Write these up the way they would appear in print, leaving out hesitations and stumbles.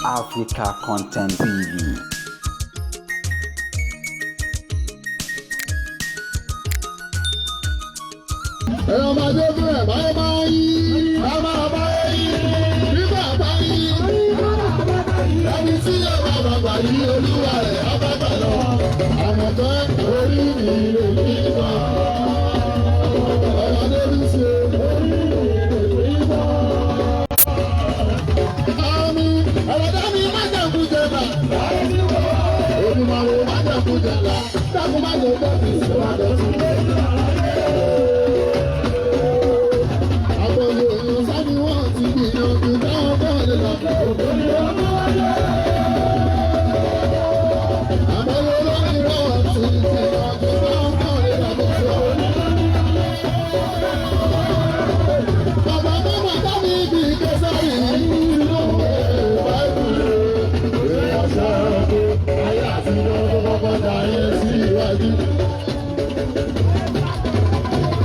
Africa Content TV. Ẹ̀rọ máa dé fún ẹ̀ báyọ̀ máa yí, ẹ máa bá yí, bí bàbá yí. Ẹni tí yóò bá bàbá yí, olúwa rẹ̀ á bá bà lọ. Àmọ̀tẹ́ orí mi lè ní bá. Ọmọdé mi ṣe orí mi lè ní bá. Àmì ẹ̀rọ̀dá mi má jẹ̀kú jẹ̀dá. Olùmọ̀rò má jẹ̀kú jẹ̀dá. Dákun má jẹ̀ bẹ́ẹ̀ sí má jẹ̀ sí. Àbọ̀yò èèyàn sáni wọ́n ti gbìyànjú táwọn bọ́ọ̀ lè lọ. Àbọ̀yò olórin wọ́n ti gbìyànjú táwọn bọ́ọ̀ lè lọ. Bàbá mọ́mọ́ bá mi bí kẹsàrì nínú báìbù. Èèyàn ṣàròkè ayé àtijọ́ tó kọ́kọ́ dayé sí iwájú.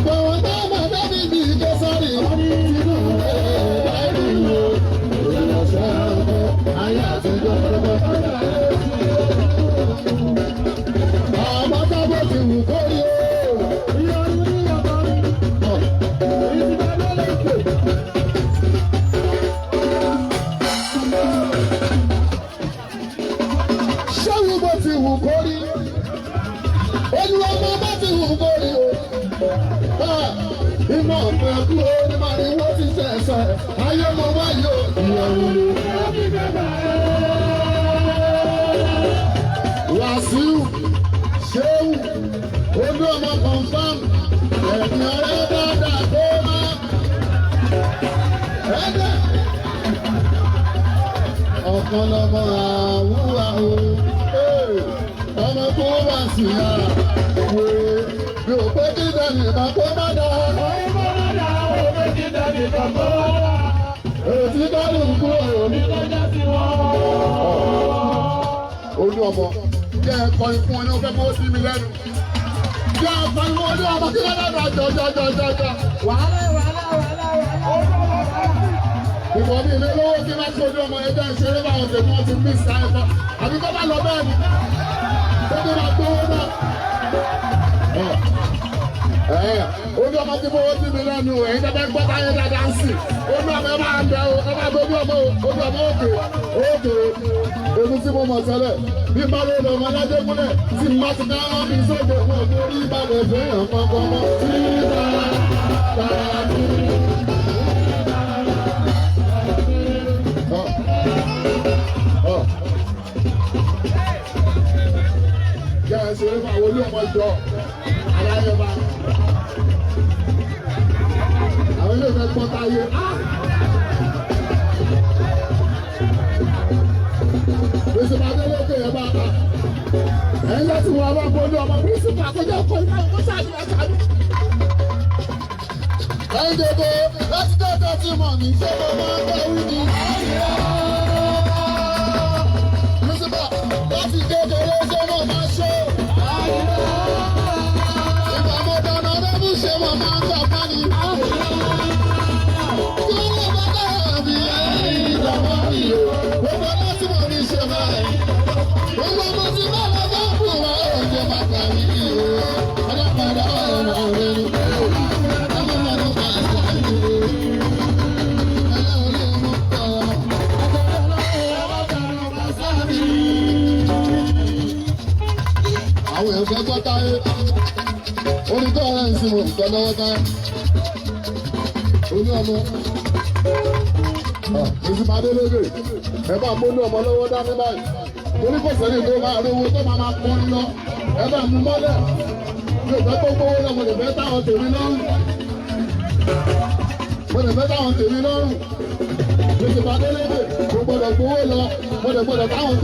Bàbá mọ́mọ́ bá mi bí kẹsàrì nínú báìbù. Èèyàn ṣàròkè ayé àtijọ́ tó kọ́kọ́ dayé sí iwájú. Àmọ́ tábọ̀ ti wù kórí o. Ṣéwù bó ti wù kó rí, olùwọ́mọ bó ti wù kó rí o. Iná ọ̀pẹ kú ó ní máa ní wọ́n ti ṣẹ̀ṣẹ̀, ayé mo wáyé o, ìyẹ̀wò ló. Wàsíù, Ṣéwù, olú ọmọ confam, ẹ̀yìn ọ̀rẹ́ bá dà kó má. Ẹ̀dẹ̀ ọ̀kan lọ́mọ àwùwà o ọmọ tó wà sí ara wò bí o pé kí dání ìbá kó má dá. Ètí kálù ń kúrò ní. Olú ọmọ jẹ́ ẹ̀kọ́ ikú wọn ní o fẹ́ kó sí mi lẹ́nu. Jẹ́ ẹ̀kọ́ ikú olú ọmọ kí lọ́dọ̀ jọ jọ jọ jọ jọ. Wàhálà, wàhálà, wàhálà, wàhálà. Ìwọ mi ní lówó kí má ṣojú ọmọ ẹgbẹ́ ìṣeré báwọn tèmi wọn ti mí sa ẹ̀kọ́. Àbí kọ́ bá lọ bẹ́ẹ̀ ni. Tó tó máa gbówó náà. Olú ọmọ tí mo ti mi lẹ́nu ẹ̀yin tẹ́tẹ́ gbọ́ táyé dáadáa ń sìn. Olú ọmọ ẹ máa ń bẹ o, ẹ máa bẹ olú ọmọ o, olú ọmọ òkè òkè èmi tí mo mọ̀ tẹ́lẹ̀. Bí bá ló lọ ọmọ alájẹ́ gúnlẹ̀ tí má ti ká wọn bí sóde wọn kò rí balẹ̀ fẹ́yàn kankan mọ́. Tí ta ta tí. Jẹ́ ẹ ṣeré fún àwọn olú ọmọ ìjọ aláyọ̀bá. Àwọn ilé ìfẹ́ gbọ́ táyé. Bísí Adélékè ẹ̀ bá a. Ẹ̀yin láti wọ ọmọ olú ọmọ bírísìpà àkójọ ọkọ̀ ìgbà ọkọ̀ sáàdù ẹ̀sàdù. Ẹ̀yin dèbò láti dẹ́tẹ̀ tí mọ̀ ní ṣé mo máa ń bẹ̀rù ní. Bírísìpà láti kékeré ṣé mo máa ṣe. Ìgbà mo dáná lẹ́bù ṣé mo máa ń gbà ní. Kí ló bá dára bí ẹ̀yìn ìjàmbá mi o? Gbogbo láti mọ̀ ní ṣe báyìí. Gbogbo ọmọ tí bá lọ bá kú wa ó jẹ bàtà mi o. Ọlọ́pàá ọ̀rọ̀ rẹ̀ ni. Ọmọ mi ló bá ṣe é. Àwọn èèyàn fẹ́ gbọ́ táyé. Orin tó ọ̀rẹ́ ń sin mò ń gbọ́ lọ́wọ́ táyé. Olú ọmọ. Èsì máa dé lóde. Ẹ bá mú olú ọmọ lọ́wọ́ dání báyìí. Torí kò sẹ́ni tó máa rówó tó máa máa kọrin lọ. Ẹ bá mú mọ́lẹ̀. Mi ò fẹ́ kó gbówó lọ, mo lè fẹ́ táwọn tèmi lọ́rùn. Mo lè fẹ́ táwọn tèmi lọ́rùn. Èsì máa dé lóde. Kò gbọ́dọ̀ gbówó lọ. Mo lè gbọ́dọ̀ táwọn tèmi.